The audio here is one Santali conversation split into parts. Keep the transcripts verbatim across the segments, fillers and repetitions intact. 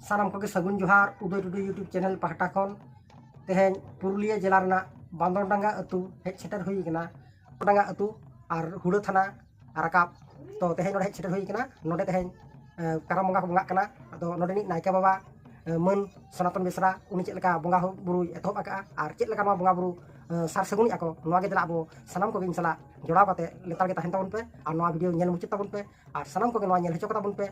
ᱥᱟᱱᱟᱢ ᱠᱚᱜᱮ ᱥᱟᱹᱜᱩᱱ ᱡᱚᱦᱟᱨ ᱩᱫᱚᱭ ᱴᱩᱰᱩ YouTube channel ᱯᱟᱦᱴᱟ ᱠᱷᱚᱱ᱾ ᱛᱮᱦᱮᱧ ᱯᱩᱨᱩᱞᱤᱭᱟᱹ ᱡᱮᱞᱟ ᱨᱮᱱᱟᱜ ᱵᱟᱸᱫᱚᱨᱰᱟᱸᱜᱟ ᱟᱹᱛᱩ ᱦᱮᱡ ᱥᱮᱴᱮᱨ ᱦᱩᱭ ᱟᱠᱟᱱᱟ᱾ ᱰᱟᱸᱜᱟ ᱟᱹᱛᱩ ᱟᱨ ᱦᱩᱲᱟᱹ ᱛᱷᱟᱱᱟ ᱨᱟᱠᱟᱵ᱾ ᱛᱚ ᱛᱮᱦᱮᱧ ᱱᱚᱰᱮ ᱦᱮᱡ ᱥᱮᱴᱮᱨ ᱦᱩᱭ ᱟᱠᱟᱱᱟ᱾ ᱱᱚᱰᱮ ᱛᱮᱦᱮᱧ ᱮ, ᱠᱟᱨᱟᱢ ᱵᱚᱸᱜᱟ ᱠᱚ ᱵᱚᱸᱜᱟᱜ ᱠᱟᱱᱟ᱾ ᱟᱫᱚ ᱱᱚᱰᱮᱱᱤᱡ ᱱᱟᱭᱠᱮ ᱵᱟᱵᱟ, ᱮ, ᱢᱟᱹᱱ ᱥᱚᱱᱟᱛᱚᱱ ᱵᱮᱥᱨᱟ, ᱩᱱᱤ ᱪᱮᱫ ᱞᱮᱠᱟ ᱵᱚᱸᱜᱟ ᱦᱚ-, ᱵᱩᱨᱩᱭ ᱮᱛᱚᱦᱚᱵ ᱟᱠᱟᱫᱼᱟ ᱟᱨ ᱪᱮᱫ ᱞᱮᱠᱟ ᱱᱚᱣᱟ ᱵᱚᱸᱜᱟ ᱵᱩᱨᱩ, ᱮ, ᱥᱟᱨ ᱥᱟᱹᱜᱩᱱᱮᱜᱼᱟ ᱠᱚ, ᱱᱚᱣᱟ ᱜᱮ ᱫᱮᱞᱟ ᱟᱵᱚ ᱥᱟᱱᱟᱢ ᱠᱚᱜᱮ ᱤᱧ ᱥᱟᱞᱟᱜ ᱡᱚᱲᱟᱣ ᱠᱟᱛᱮ ᱞᱮᱛᱟᱲ ᱜᱮ ᱛᱟᱦᱮᱱ ᱛᱟᱵᱚᱱ ᱯᱮ ᱟᱨ ᱱᱚᱣᱟ video ᱧᱮᱞ ᱢᱩᱪᱟᱹᱫ ᱛᱟᱵᱚᱱ ᱯᱮ᱾ ᱟᱨ ᱥᱟᱱᱟᱢ ᱠᱚᱜᱮ ᱱᱚᱣᱟ ᱧᱮᱞ ᱦᱚᱪᱚ ᱠᱚᱛᱟ ᱵᱚᱱ ᱯᱮ᱾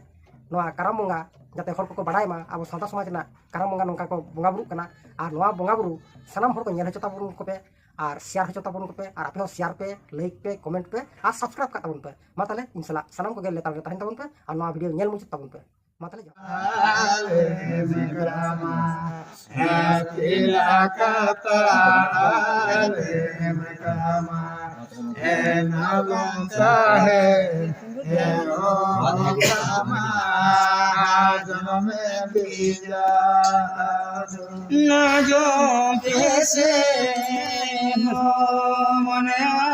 ᱱᱚᱣᱟ ᱠᱟᱨᱟᱢ ᱵᱚᱸᱜᱟ ᱡᱟᱛᱮ ᱦᱚᱲ ᱠᱚᱠᱚ ᱵᱟᱲᱟᱭ ᱢᱟ ᱟᱵᱚ ᱥᱟᱶᱛᱟ ᱥᱚᱢᱟᱡᱽ ᱨᱮᱱᱟᱜ ᱠᱟᱨᱟᱢ ᱵᱚᱸᱜᱟ ᱱᱚᱝᱠᱟ ᱠᱚ ᱵᱚᱸᱜᱟ ᱵᱩᱨᱩᱜ ᱠᱟᱱᱟ᱾ ᱟᱨ ᱱᱚᱣᱟ ᱵᱚᱸᱜᱟ ᱵᱩᱨᱩ ᱥᱟᱱᱟᱢ ᱦᱚᱲ ᱠᱚ ᱧᱮᱞ ᱦᱚᱪᱚ ᱛᱟᱵᱚᱱ ᱠᱚᱯᱮ ᱟᱨ share ᱦᱚᱪᱚ ᱛᱟᱵᱚᱱ ᱠᱚᱯᱮ ᱟᱨ ᱟᱯᱮ ᱦᱚᱸ share ᱯᱮ, like ᱯᱮ, comment ᱯᱮ ᱟᱨ subscribe ᱠᱟᱜ ᱛᱟᱵᱚᱱ ᱯᱮ᱾ ᱢᱟ ᱛᱟᱦᱞᱮ ᱤᱧ ᱥᱟᱞᱟᱜ ᱥᱟᱱᱟᱢ ᱠᱚᱜᱮ ᱞᱮᱛᱟᱲ ᱨᱮ ᱛᱟᱦᱮᱱ ᱛᱟᱵᱚᱱ ᱯᱮ ᱟᱨ ᱱᱚᱣᱟ video ᱧᱮᱞ ᱢᱩᱪᱟᱹᱫ ᱛᱟᱵᱚᱱ ᱯᱮ᱾ ᱢᱟ ᱛᱟᱦᱞᱮ ᱡᱚᱦᱟᱨ᱾ ᱱᱟᱡᱚᱢ ᱯᱮᱥᱮ ᱢᱚᱱᱮᱣᱟ,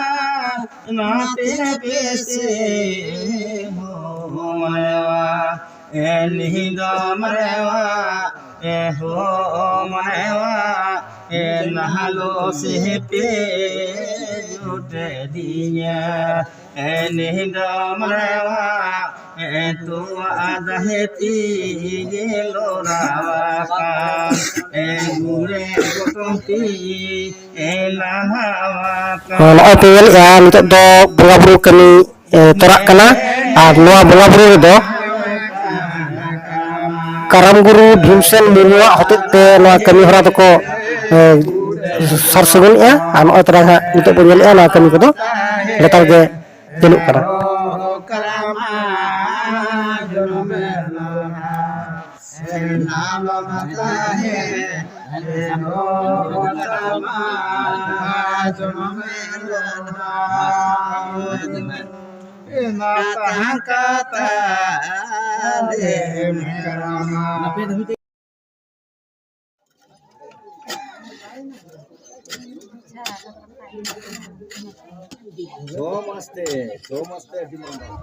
ᱱᱟᱛᱮ ᱯᱮᱥᱮ ᱢᱚᱱᱮᱣᱟ, ᱮᱱᱦᱤ ᱫᱚ ᱢᱚᱱᱮᱣᱟ, ᱮ ᱦᱳ ᱢᱚᱱᱮᱣᱟ, ᱮ ᱱᱟᱦᱞᱚ ᱥᱮ ᱯᱮ ᱡᱩᱴᱮ ᱫᱤᱧᱟ᱾ ᱮᱱᱦᱤ ᱫᱚ ᱢᱚᱱᱮᱣᱟ, ᱮ ᱛᱚᱣᱟ ᱫᱟᱦᱮ ᱛᱤ ᱜᱮ ᱞᱚᱨᱟᱣᱟ ᱠᱟᱱ, ᱮ ᱜᱩᱲᱮ ᱜᱚᱴᱚᱢ ᱛᱤ ᱮ ᱞᱟᱦᱟᱣᱟ ᱠᱟᱱ᱾ ᱱᱚᱜᱼᱚᱭ ᱯᱮ ᱧᱮᱞᱮᱫᱼᱟ, ᱱᱤᱛᱚᱜ ᱫᱚ ᱵᱚᱸᱜᱟ ᱵᱩᱨᱩ ᱠᱟᱹᱢᱤ, ᱮ, ᱛᱚᱨᱟᱜ ᱠᱟᱱᱟ᱾ ᱟᱨ ᱱᱚᱣᱟ ᱵᱚᱸᱜᱟ ᱵᱩᱨᱩ ᱨᱮᱫᱚ ᱠᱟᱨᱟᱢ ᱜᱩᱨᱩ ᱵᱷᱤᱢᱥᱮᱱ ᱢᱩᱨᱢᱩᱣᱟᱜ ᱦᱚᱛᱮᱡ ᱛᱮ ᱱᱚᱣᱟ ᱠᱟᱹᱢᱤ ᱦᱚᱨᱟ ᱫᱚᱠᱚ, ᱮ, ᱥᱟᱨ ᱥᱟᱹᱜᱩᱱᱮᱜᱼᱟ᱾ ᱟᱨ ᱱᱚᱜᱼᱚᱭ ᱛᱚᱨᱟ ᱦᱟᱸᱜ ᱱᱤᱛᱚᱜ ᱵᱚᱱ ᱧᱮᱞᱮᱫᱼᱟ, ᱱᱚᱣᱟ ᱠᱟᱹᱢᱤ ᱠᱚᱫᱚ ᱞᱮᱛᱟᱲ ᱜᱮ ᱪᱟᱹᱞᱩᱜ ᱠᱟᱱᱟ᱾ ᱡᱚᱢ ᱟᱥᱛᱮ, ᱡᱚᱢ ᱟᱥᱛᱮ, ᱟᱹᱰᱤ ᱢᱟᱨᱟᱝ᱾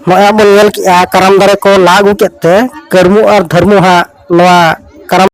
ᱱᱚᱜᱼᱚᱭ ᱵᱚᱱ ᱧᱮᱞ ᱠᱮᱜᱼᱟ, ᱠᱟᱨᱟᱢ ᱫᱟᱨᱮ ᱠᱚ ᱞᱟ ᱟᱹᱜᱩ ᱠᱮᱫ ᱛᱮ ᱠᱟᱹᱨᱢᱩ ᱟᱨ ᱫᱷᱟᱹᱨᱢᱩ ᱦᱟᱸᱜ ᱱᱚᱣᱟ